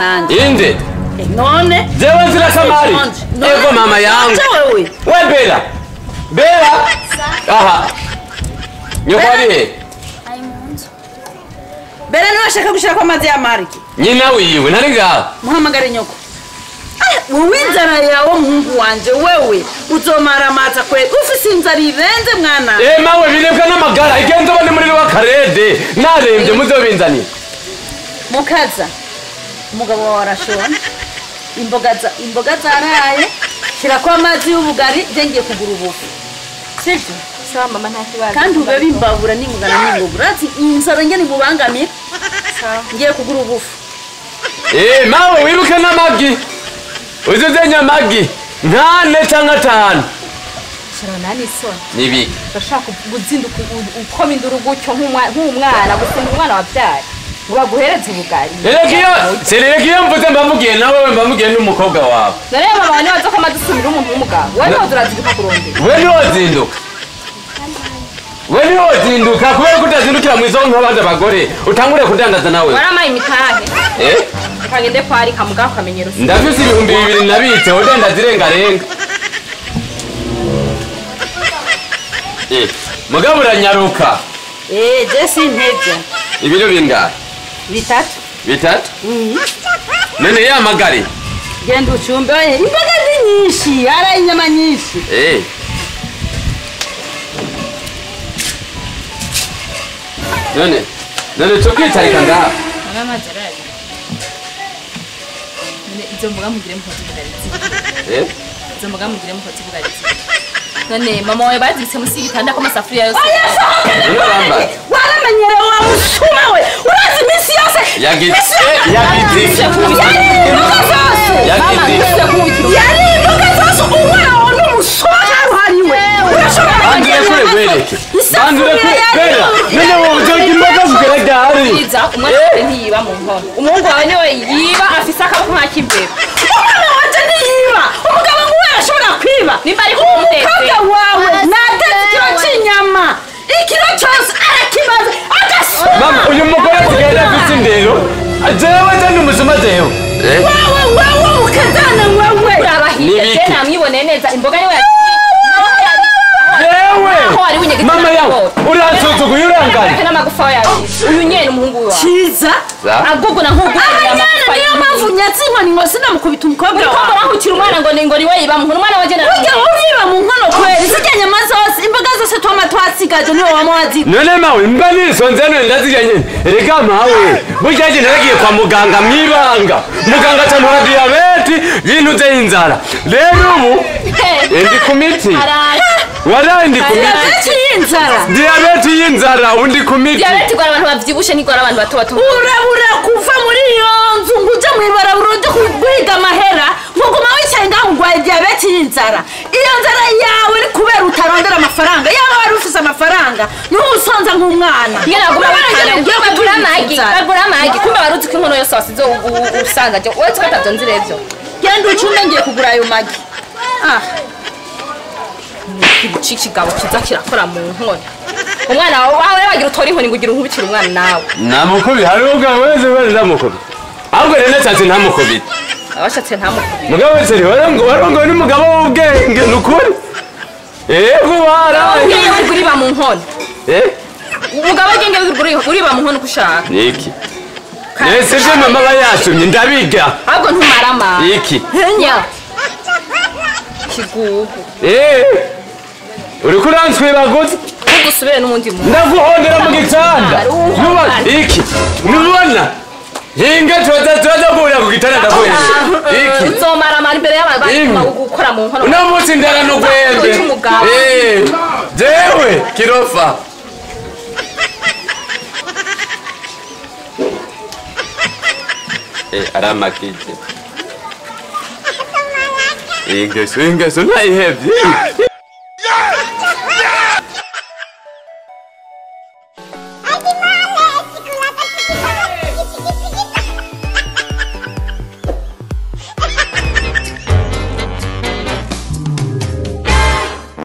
nanje. Inde. None. Jewe nzira samari. Ego mama yangu. Wewe. We Bella. Bella. Aha. Nyoko ari he? Ari mu nzu. Bella niwe ashaka gushira kwa amazi ya Mariki. Nyina wiwe ntari ngaho. Muhamagare nyoko. Wowe inzara yawe muhungu wanje wewe uzomara amazi kwe ufise inzara irenze mwana. Mawe birebwa n'amagara igenzo bane muri wa karede narembye muzobinzanira. Mukaza umugabo wawe arashona imboga zaraye shira kwa amazi y'ubugari je ngiye kugura ubufu. Sivyo? Sawa mama nta kibazo. Kandi ube bimbabura nimugana n'ingoga. Urazi inzara ngene mubangamira. Sawa. Ngiye kugura ubufu. Mawe wibuke n'amagi. Uzuzenya amagi nkane canke atanu. Shira nani so. Nibiki. Ndashaka kuzinduka ukoma induru gutyo nk'umwana gufunga umwana wabyaye. Ngo baguhereze ubugari. Reka iyo mvuze mbamugiye nawe mbamugiye n'umukobwa wawe. None mama niwe aza ko amadusubira umuntu w'umugabo. Wewe niwe urazinduka kurondera. Wewe niwe uzinduka. Wewe niwe uzinduka kubera ko utazindukira mu izo nk'abandi abagore utangure kudandaza nawe. Waramaye imitahe. Kagende kwari kamuga kamenyero. Ndafise 2000 nabitse odenda zirenga renga. Mugabo uranyaruka. Je sintevye. Ibiro bingahe? Bitatu. Bitatu? None ya magari. Genda ucumbe imboga ni nyinshi, ara inyama nyinshi. None tukwicarika ngaha. Mama mazarari. None izo mboga mugire mukoze ubugari. Izo mboga mugire mukoze ubugari. None mama wawe bazibitse musi y'igitanda ko amasafuriya yose. Waramenyere wa musuma we. Urazi iminsi yose. Yagize. Yari imboga zose umwana wawe n'umusuma karuhariwe. Urashobora Bandure kure Bella. None wowe uzoga imboga kugera ryari? Umwana wawe ntiyiba mu nkono. Umuhungu wawe niwe yiba afise akaboko nk'ak'imbeba. Umwana wanje ntiyiba. Umugabo nk'uwo arashobora kwiba. Nimba ariko umutetse. Umukobwa wawe natetse ikiro cy'inyama. Ikiro cyose arakimaze agasuma. Mama uyu mugore asigaye afise indero. Jewe je n'umusuma jewe. Wewe ukazana wewe. Urabahiye je namwiboneye neza imboga niwe Yewe! Mama yangu uransuzuguye urangana. N'amagufa yawe. Uyu nyene umuhungu wawe. Kiza. Aguguna nkuguna amagufa. Niyo mpamvu nyatsi inkoni ngo sinamukubita umukobwa wawe. Uriko murahukira umwana ngo ni we yiba mu nkono umwana waje na. Urya uriba mu nkono kweri zirya nyama zose imboga zose twama twasigaje niwe wama waziga. None mawe mba nisonze none ndazirya nyene. Erega mawe burya je naragiye kwa muganga mwibanga. Muganga acampora diyabeti yintuze inzara. Rero ubu ndi ku miti. Wala ndi ku miti. Diyabeti y'inzara. Diyabeti y'inzara undi ku miti. Diyabeti igwara abantu bavyibushe ntigwara abantu bato bato. Urabura kuva muri iyo nzu ngo uje mw'ibarabara uje guhiga amahera nguguma wicaye ngaho ugwaye diyabeti y'inzara. Iyo nzara yawe ni kubera utarondera amafaranga. Yaba wari ufise amafaranga niho usonza nk'umwana. Bagura amagi kumbe baruzi ko inkono yose wasize usanga je wowe twatavyo nzi revyo. Genda ucumbe ngiye kugura ayo magi. Ikigabo kiza kirakora mu nkono. Umwana wawe bagira utora inkoni ngo ugira unkubikire umwana nawe. Namukubi hari ubwo wese ndamukubi. Ahubwo rero nashatse ntamukubita. Abashatse ntamukubita. Mugabo wese warongo ni mugabo w'ubwenge nukuri. Ego waraye. Ubwenge uriba mu nkono. Umugabo w'ubwenge uriba mu nkono kushaka. Niki? Ese je mama bayasumye ndabiga. Ahubwo ntumarama. Iki? Nya. Kigugu. Uriko uransweba gute? Ugusubire n'umundi muntu. Ndaguhondera mu gitanda. Nuba iki? Nubona? Hinga tuza guhurira ku gitanda ndaguhera. Iki? Uzomara amara imbere y'abantu gukora mu nkono. Uno munsi ndara no gwembe. Jewe kirofa. Aramakije. Ingeso ntayihevye.